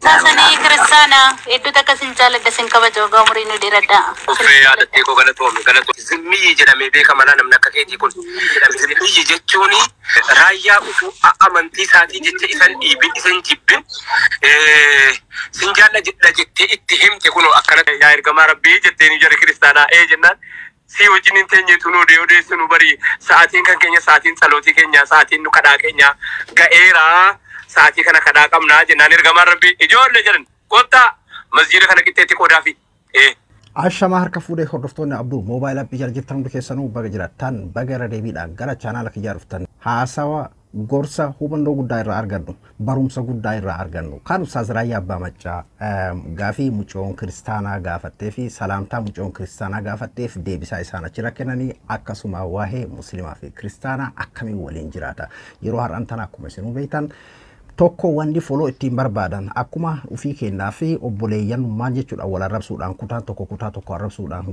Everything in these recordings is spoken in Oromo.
Saasanii kiristaanaa hedduutu akkasin jaalladha, sin kabaja, waggaa umurii nu dheeradha. Uffee, yaadattee koo, galatoomi, galatoomi. Zimmiyyi jedhamee beekama laa namni akka keetii kun. Zimmiyyi jechuun Raayyaa utuu amantii isaatii jecha isan dhiibin, isan jibbin, sin jaalladha jettee itti himte. Kunoo akkana yaa ergamaa rabbii jetteen jara kiristaanaa ee jennaan si wajjin hin teenyeetu nu odeessu nu bari, sa'aatiin kan keenya, sa'aatiin tsalootii keenya, sa'aatiin nu kadhaa keenya ga'eera, sa'aatii kana kadhaa qabnaa jennaan ergamaan rabbii ijoollee jedhan, kottaa masjiida kana qixxeetti qoodaafi. Ashamaa, harka fuudhee hordoftoonni Abduu Moobaayil Aappii jala jirtan hundi keessanuu baga jiraattan, baga irra deebiidhaan gara chaanaala kiyyaa dhuftan. Haasawa gorsa hubannoo guddaa irraa argannu, barumsa guddaa irraa argannu kan Ustaaz Raayyaa Abbaa Maccaa gaafii mucoon kiristaanaa gaafattee fi salaamtaa mucoon kiristaanaa gaafatteef deebisaa isaan achirra kennanii, akkasuma waa'ee musliimaa fi kiristaanaa akkamiin waliin jiraata. Yeroo har'aan tana akkuma isinuu beektan tokko wanni follow ittiin barbaadan akkuma ufii kennaa fi obboleeyyanummaan jechuudha, wal arrabsuudhaan, kutaan tokko kutaa tokko arrabsuudhaan,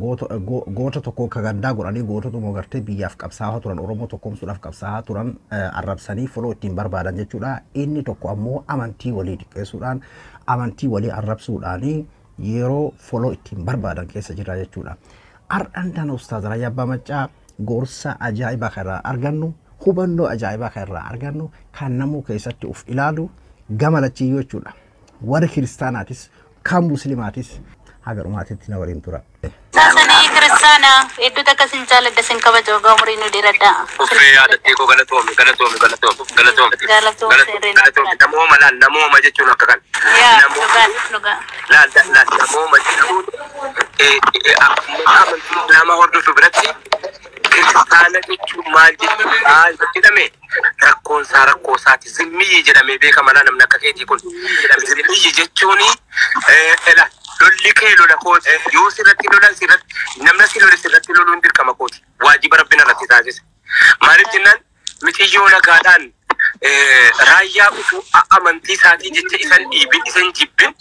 goota tokko ka gandaa godhanii, goototuma gartee biyyaaf qabsaa'aa turan, Oromoo tokkoomsuudhaaf qabsaa'aa turan arrabsanii follow ittiin barbaadan jechuudha. Inni tokko ammoo amantii walii xiqqeessuudhaan, amantii walii arrabsuudhaan yeroo follow ittiin barbaadan keessa jira jechuudha. Har'aan tana Ustaaz Raayyaa Abbaa Maccaa gorsa ajaa'ibaa kan irraa argannu, hubannoo ajaa'ibaa kan irraa argannu, kan namuu keessatti uf ilaalu gama lachiyyuu jechuudha. Warri kiristaanaatis kan muslimaatis haga dhumaatitti na waliin tura. Saasanii kiristaanaa hedduutu akkasin jaalladha, sin kabaja, waggaa umurii nu dheeradha. Uffee, yaadattee koo, galatoomi, galatoomi, galatoomi, galatoomi. Galatoomi, seerree. Galatoomi. Namooma laal, namooma jechuun akka kana. Yaa, dhugaa dhugaa. Laal laal, namooma jechuun amantii islaamaa hordofu biratti kiristaana jechuun maal jechuudha jedhame, rakkoon isaa rakkoo isaati. Zimmiyyi jedhamee beekama laa namni akka keetii kun. Zimmiyyi jechuun ela lolli kee lola kooti, yoo sirratti lolan, sirratti namna si lole sirratti loluun dirqama kooti, waajiba rabbiin irratti taasise. Maaliif jennaan, miciyyoo nagaadhaan Raayyaa utuu amantii isaatii jecha isan dhiibin, isan jibbin,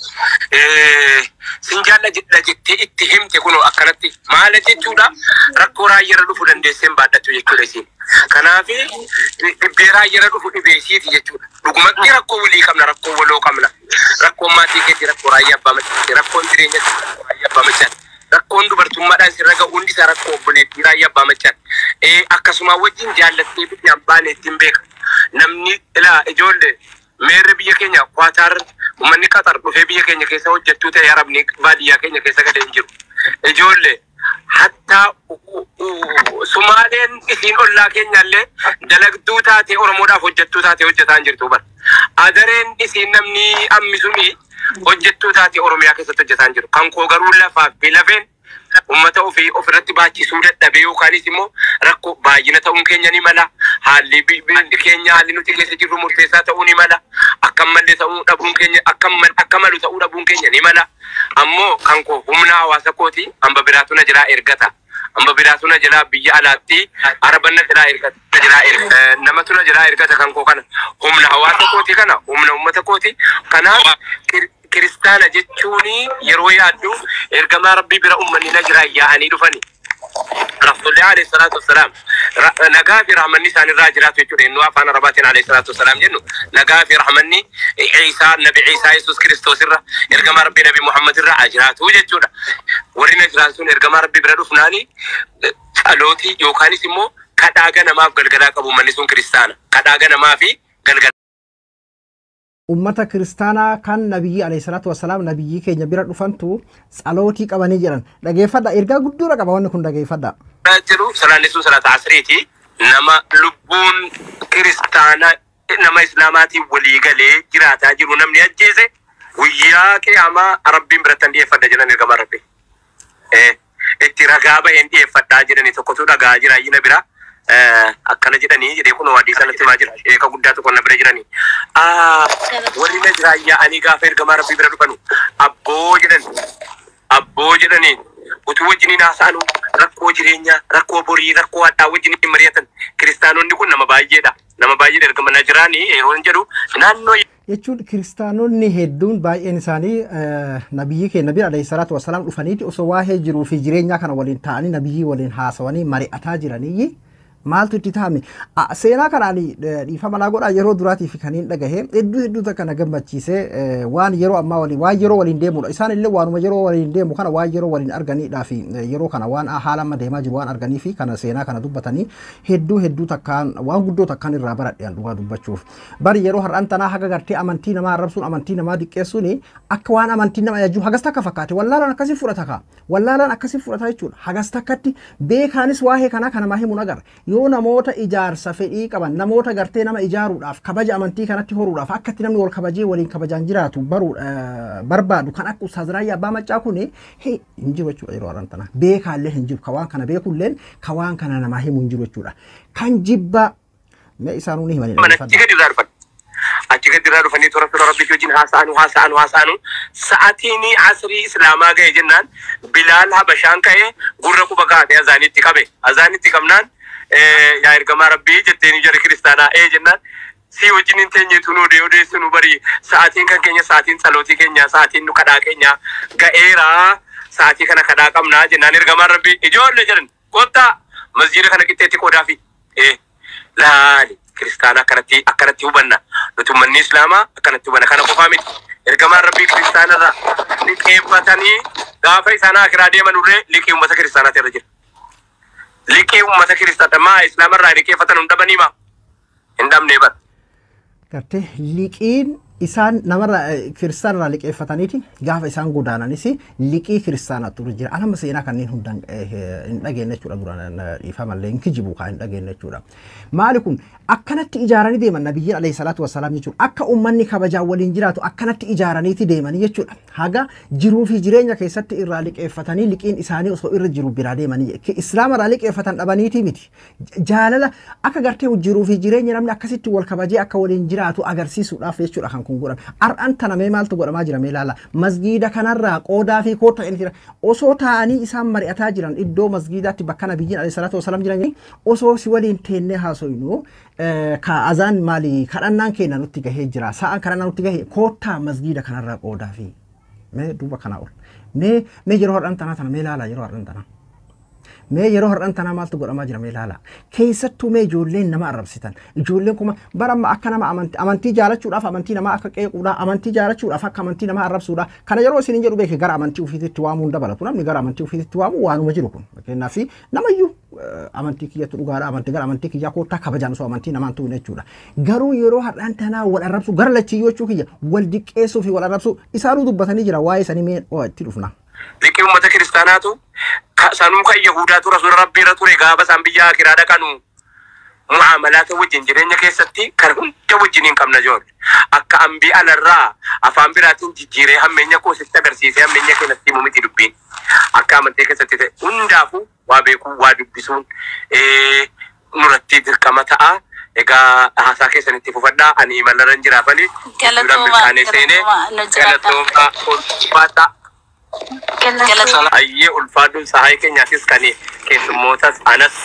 sin jaalladha jettee itti himte. Kunoo akkanatti maala jechuudha, rakkoo raayyaarra dhufu dandeesseen baadhatu jechuudha isiin. Kanaaf dhibbee raayyaarra dhufu dhibee isiiti jechuudha. Dhugumatti rakkoo walii qabna, rakkoo waloo qabna. Rakkoon maatii keetii rakkoo Raayyaa Abbaa Machaati, rakkoon jireenya rakkoo Raayyaa Abbaa Machaati. Rakkoon dubartummaadhaan sirra ga'u hundi isaa rakkoo obboleettii Raayyaa Abbaa Machaati. Akkasuma wajjin jaallattee biyyaan baane ittiin beeka. Namni ilaa ijoollee meerre biyya keenya Kwaataar, uummanni Qaxar dhufee biyya keenya keessa hojjettuu ta'e, Arabni baadiyyaa keenya keessa galee hin jiru. Ijoollee hattaa Sumaaleen isiin ollaa keenyallee dalagduu taate, Oromoodhaaf hojjettuu taate hojjetaa hin jirtu bara. Adareen isiin namni ammi suni hojjettuu taate Oromiyaa keessatti hojjetaa hin jiru. Kan koo garuu lafaa fi lafeen uummata ofii ofirratti baachisuu dadhabee yookaanis immoo rakkoo baay'ina ta'uun keenya ni mala. Haalli biyyi keenya, haalli nuti keessa jirru murteessaa ta'uu ni mala. Akka mallee ta'uu dhabuun keenya, akka malu ta'uu dhabuun keenya ni mala. Ammoo kan koo humna hawaasa kooti, hamba biraatu na jiraa ergata. Hamba biraatu na jiraa biyya alaatti araban na jiraa ergata. Namatu na jiraa ergata. Kan koo kana humna hawaasa kooti, kana humna uummata kooti. Kanaaf kiristaana jechuun yeroo yaaddu ergamaa rabbii bira uummanni na jiraa yaa'anii dhufani. Rasuulli alayhi salaatu wassalaam, nagaa fi rahmanni isaanirraa jiraatu jechuudha. Inni afaan Arabaatiin alayhi salaatu wassalaam jennu, nagaa fi rahmanni Ciisaa, Nabi Ciisaa Yesuus Kiristoos irra, ergamaa rabbii Nabi Muhammad irraa haa jiraatu jechuudha. Warri na jiraan sun ergamaa rabbii bira dhufnaani dhalootii yookaanis immoo kadhaa ganamaaf galgalaa qabu uummanni sun kiristaana. Kadhaa ganamaa fi galgalaa. Ummata kiristaanaa kan nabiyyi alayhi salaatu wassalaam, nabiyyii keenya bira dhufantu tsalootii qabanii jedhan. Dhageeffadha, ergaa guddoodha qaba wanni kun, dhageeffadha. Jedhu salaanni sun salaata asriiti. Nama lubbuun kiristaana nama islaamaatiin walii galee jiraataa jiru namni ajjeese guyyaa qiyaamaa rabbiin biratti hin dhiyeeffadha jedhan ergamaan rabbi. Itti ragaa baheen dhiyeeffadhaa jedhanii, tokkotu dhagaa jira ayyina bira. Akkana jedhanii jedhee kun adii sanatti himaa jira. Sheeka guddaa tokko na bira jiranii. Warri na jiraa yaa'anii gaafa ergamaa rabbii bira dhufanu abboo jedhan, abboo jedhanii utuu wajjiniin haasa'anu rakkoo jireenyaa, rakkoo borii, rakkoo hadhaa wajjiniin mari'atan. Kiristaanonni kun nama baay'eedha. Nama baay'eedha ergama na jiraanii yeroo hin jedhu naannoo Jechuun kiristaanonni hedduun baay'een isaanii nabiyyii keenya bira alayhi salaatu wassalaam dhufaniiti osoo waa'ee jiruu fi jireenyaa kana waliin ta'anii nabiyyii waliin haasawanii mari'ataa jiranii. Maaltu itti taa'ame? Seenaa kanaan dhiifama naa godhaa yeroo duraatiif kan hin dhagahe hedduu hedduu takka na gammachiise waan yeroo ammaa waliin waan yeroo waliin deemudha. Isaan illee waanuma yeroo waliin deemu kana waan yeroo waliin arganiidhaa fi yeroo kana waan haala amma deemaa jiru waan arganii fi kana seenaa kana dubbatanii hedduu hedduu takkaan waan guddoo takkaan irraa baradhe dhugaa dubbachuuf. Bari yeroo har'aan tanaa haga gartee amantii namaa arrabsuun amantii namaa diqqeessuun akka waan amantii nama ajaju hagas takka fakkaate wallaalaan akkasii fudhata kaa wallaalaan akkasii fudhata jechuudha. Hagas takkatti beekaanis waa'ee kanaa kana namaa himuun agarra. Yoo namoota ijaarsa fedhii qaban namoota gartee nama ijaaruudhaaf kabaja amantii kanatti horuudhaaf akka itti namni wal kabajee waliin kabajaan jiraatu baruu barbaadu kan akka Ustaaz Raayyaa Abbaa Maccaa kun hin jiru jechuudha yeroo har'aan tana. Beekaallee hin jiru ka waan kana beekulleen ka waan kana namaa himu hin jiru jechuudha. Kan jibbaa mee isaanuu ni himanii Achi gadi irraa dhufan. Achi gadi irraa dhufanii toora toora rabbiitti wajjin haasa'anu haasa'anu haasa'anu sa'aatiin asrii islaamaa ga'e jennaan Bilaal Habashaan ka'ee gurra quba kaa'atee azaanitti qabe. Azaanitti qabnaan yaa ergamaa rabbii jetteen jarri kiristaanaa ee jennaan si wajjin hin teenyeetu nu odee odeessu nu bari sa'aatiin kan keenya sa'aatiin tsalootii keenya sa'aatiin nu kadhaa keenya ga'eera sa'aatii kana kadhaa qabnaa jennaan ergamaan rabbii ijoollee jedhan kottaa masjiida kana qixxeetti qoodaafi ee laali kiristaana akkanatti akkanatti hubanna nuti ummanni islaamaa akkanatti hubanna kana qofaa miti ergamaan rabbii kiristaanarraa liqeeffatanii gaafa isaan akiraa deeman urree liqii ummata kiristaanaati irra jira. Liqii ummata kiristaanaa maa islaamarraa liqeeffatan hin dhabanii maa hin dhabnee bara. Gartee liqiin isaan namarraa kiristaanarraa liqeeffataniiti gaafa isaan godaananis liqii kiristaanaatu jira. Anama seenaa kanneen hundaan hin dhageenye jechuudha duraan dhiifamallee hin kijibu kan hin dhageenye jechuudha. Maali kun akkanatti ijaaranii deeman nabiyyiin alayhi salaatu wassalaam jechuudha. Akka uummanni kabajaan waliin jiraatu akkanatti ijaaraniiti deemanii jechuudha. Haga jiruu fi jireenya keessatti irraa liqeeffatanii liqiin isaanii osoo irra jiru biraa deemanii islaamarraa liqeeffatan dhabaniiti miti. Jaalala akka gartee jiruu fi jireenya namni akkasitti wal kabajee akka waliin jiraatu agarsiisuudhaaf jechuudha kan kun godhame. Har'aan tana mee maaltu godhamaa jira mee ilaala. Masgiida kanarraa qoodaa fi koota inni jira. Osoo taa'anii isaan mari'ataa jiran iddoo masgiidaatti bakka nabiyyiin alayhi salaatu wasalaam jiran osoo si waliin teennee haasoynu ka azaan maali kadhannaan keenya nutti gahee jira. Sa'aan kadhannaan nutti gahee koottaa masgiida kanarraa qoodaa fi mee duuba kanaa ol. Mee mee yeroo har'aan tanaa tana mee ilaala yeroo har'aan tanaa. Mee yeroo har'aan tanaa maaltu godhamaa jira mee ilaala. Keessattuu mee ijoolleen nama arrabsitan. Ijoolleen kuma bara amma akka nama amantii jaalachuudhaaf amantii namaa akka qeequudha amantii jaalachuudhaaf akka amantii namaa arrabsuudha. Kana yeroo isin jedhu beeke gara amantii ofiitti waamuun dabalatu namni gara amantii ofiitti waamu waanuma jiru kun. Fakkeenyaaf namayyuu amantii kiyyatu dhugaadha amantii gara amantii kiyyaa koottaa kabajaan osoo amantii namaan tu'in jechuudha. Garuu yeroo har'aan tanaa wal arrabsu gara lachiyyoo jechuu kiyya wal diqqeessuu fi wal arrabsu isaanuu dubbatanii jira waa'ee sanii mee itti dhufna. Liqii uummata kiristaanaatu sanuu kan Yahudaatu rasuula rabbii irra ture gaafa isaan biyya akiraa dhaqanu mu'amalaata wajjin jireenya keessatti kan hunda wajjin hin qabna jiru. Akka ambii alarraa afaan biraatiin jijjiiree hammeenya koo sitti agarsiisee hammeenya kee natti himu miti dubbiin. Akka amantii keessatti ta'e hundaafuu waa beekuu waa dubbisuun nurratti dirqama ta'a. Egaa haasaa keessanitti fufadhaa ani imalarra hin jiraafani. Galatooma galatooma nu jiraadha. Galatooma ulfaadhaa. Ayyee ulfaadhuun sahaayii keenyaafis kan keessummootas anas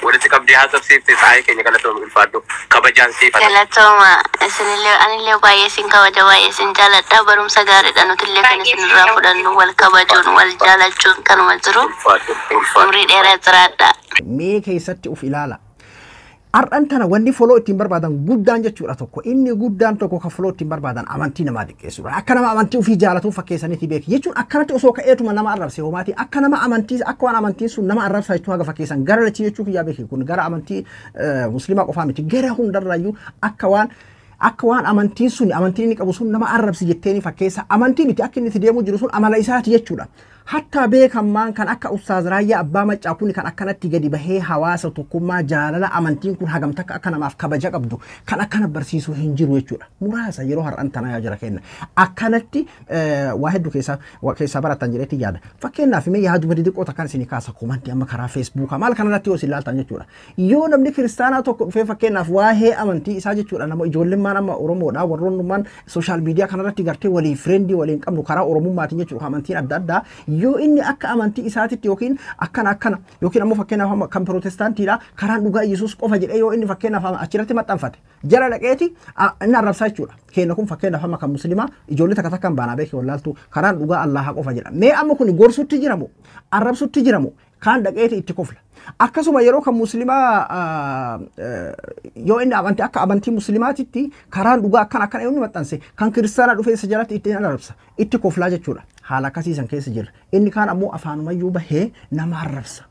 walitti qabdee haasofsiifte sahaayii keenya galatooma ulfaadhu kabajaan siif anas. Galatooma isinillee anillee baay'ee isin kabaja baay'ee isin jaaladha barumsa gaariidha nutillee kan isinirraa fudhannu wal kabajuun wal jaalachuun kanuma jiru Ulfaadhu ulfaadhu. umrii dheeraa jiraadha. Mee keessatti uf ilaala. Har'aan tana wanni foloo ittiin barbaadan guddaan jechuudha tokko inni guddaan tokko kan foloo ittiin barbaadan amantii namaa xiqqeessuudha. Akka nama amantii ofii jaalatuuf fakkeessaniiti beeki jechuun akkanatti osoo ka'eetuma nama arrabse homaati akka nama amantii akka waan amantiin sun nama arrabsa jechuu haga fakkeessan gara lachii jechuu kiyyaa beeki kun gara amantii musliimaa qofaa miti gara hundarraayyuu akka waan amantiin sun amantiin inni qabu sun nama arrabsi jetteeni fakkeessa amantii miti akka inni itti deemuu jiru sun amala isaati jechuudha. Hatta beekamaan kan akka Ustaaz Raayyaa Abbaa Maccaa kun kan akkanatti gadi bahee hawaasa tokkummaa jaalala amantiin kun hagam takka akka namaaf kabaja qabdu kan akkana barsiisuu hin jiru jechuudha. Muraasa yeroo har'aan tanaa jira kenna. Akkanatti waa hedduu keessaa baratan jedheetti yaada. Fakkeenyaaf mee yaaduma xixiqqoo takkaan isinii kaasa komantii amma karaa feesbuukaa maal kanarratti yoo isin ilaaltan jechuudha. Yoo namni kiristaanaa tokko dhufee fakkeenyaaf waa'ee amantii isaa jechuudha nama ijoollummaan amma Oromoodha warroonnummaan sooshaal miidiyaa kanarratti gartee walii fireendii waliin qabnu karaa Oromummaatiin jechuudha amantiin adda addaa yoo inni akka amantii isaatitti yookiin akkana akkana yookiin ammoo fakkeenyaaf amma kan pirootestaantiidha karaan dhugaa Yesuus qofa jedhee yoo inni fakkeenyaaf achirratti maxxanfate jala dhaqeeti inni arrabsaa jechuudha. Keenya kun fakkeenyaaf amma kan musliimaa ijoollee takka takkaan baanaa beekee wallaaltu karaan dhugaa Allaaha qofa jedha. Mee amma kun gorsutti jiramu arrabsutti jiramu Kaan dhaqeeti itti kofla. Akkasuma yeroo kan muslimaa yoo inni amantii akka amantii muslimaatitti karaan dhugaa akkana akkana inni maxxanse kan kiristaanaa dhufee isa jalatti ittiin arrabsa itti koflaa jechuudha. Haala akkasiisan keessa jirra. Inni kaan ammoo afaanumayyuu bahee nama arrabsa.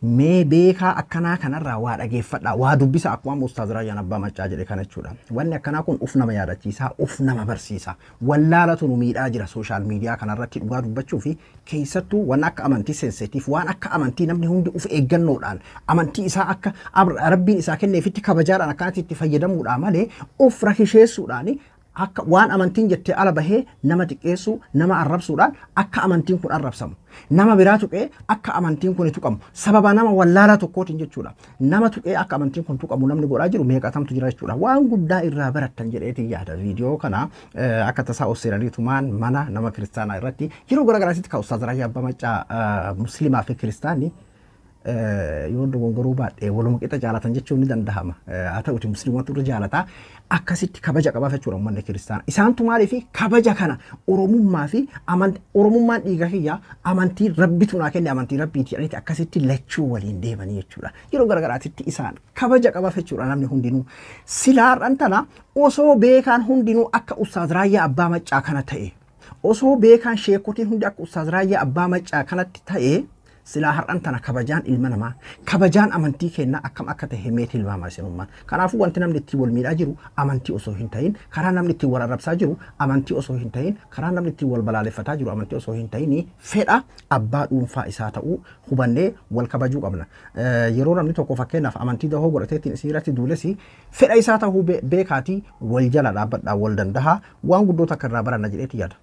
Mee beekaa akkanaa kanarraa waa dhageeffadhaa waa dubbisa akkuma Ustaaz Raayyaan Abbaa Maccaa jedhe kana jechuudha. Wanni akkanaa kun uf nama yaadachiisaa, uf nama barsiisa. Wallaalatu nu miidhaa jira social media kanarratti dhugaa dubbachuu fi keessattuu waan akka amantii sensitiif waan akka amantii namni hundi uf eeggannoodhaan amantii isaa akka rabbiin isaa kenneefitti kabajaadhaan akkanatti itti fayyadamuudhaa malee of rakisheessuudhaan akka waan amantiin jettee ala bahee nama xiqqeessuu nama arrabsuudhaan akka amantiin kun arrabsamu nama biraa tuqee akka amantiin kun tuqamu sababa nama wallaalaa tokkootiin jechuudha nama tuqee akka amantiin kun tuqamu namni godhaa jiru meeqatamtu jira jechuudha waan guddaa irraa barattan jedheetiin yaada viidiyoo kana akka tasaa Austraaliitumaan mana nama kiristaanaa irratti yeroo garaagaraatti kan Ustaaz Raayyaa Abbaa Maccaa musliimaa fi kiristaanni yoo dogongoruu baadhee waluma qixa jaalatan jechuun ni danda'ama. Haa ta'uti musliimatu irra jaalataa akkasitti kabaja qabaaf jechuudha uummanni kiristaanaa. Isaantu maaliif kabaja kana Oromummaa fi Oromummaan dhiiga kiyyaa amantii rabbitu naa kenne amantii rabbiiti jedhaniiti akkasitti lachuu waliin deemanii jechuudha. Yeroo garaagaraatti isaan kabaja qabaaf jechuudha namni hundinuu. Silaarran tana osoo beekaan hundinuu akka Ustaaz Raayyaa Abbaa Maccaa kana ta'e osoo beekaan sheekotiin hundi akka Ustaaz Raayyaa Abbaa Maccaa kanatti ta'e silaa har'an tana kabajaan ilma namaa kabajaan amantii kennaa akkam akka ta'e mee tilmaama isinummaan. Kanaafuu wanti namni ittiin wal miidhaa jiru amantii osoo hin ta'in karaa namni ittiin wal arrabsaa jiru amantii osoo hin ta'in karaa namni ittiin wal balaaleffataa jiru amantii osoo hin ta'in fedha abbaa dhuunfaa isaa ta'uu hubannee wal kabajuu qabna. Yeroo namni tokko fakkeenyaaf amantii dahoo godhatee ittiin isin irratti duules fedha isaa ta'uu beekaatii wal jala dhaabbadhaa wal dandahaa waan guddoo takka irraa baranna jedheeti yaada.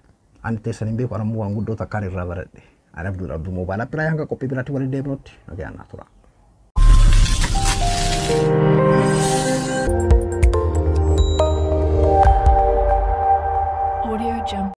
Ani teessan hin beeku anammoo waan guddoo takkaan irraa baradhe. Ani Abdul Abduu Moobaayil Appii hanga qophii biraatti waliin deebinutti nagaan naa tura. Audio Jungle.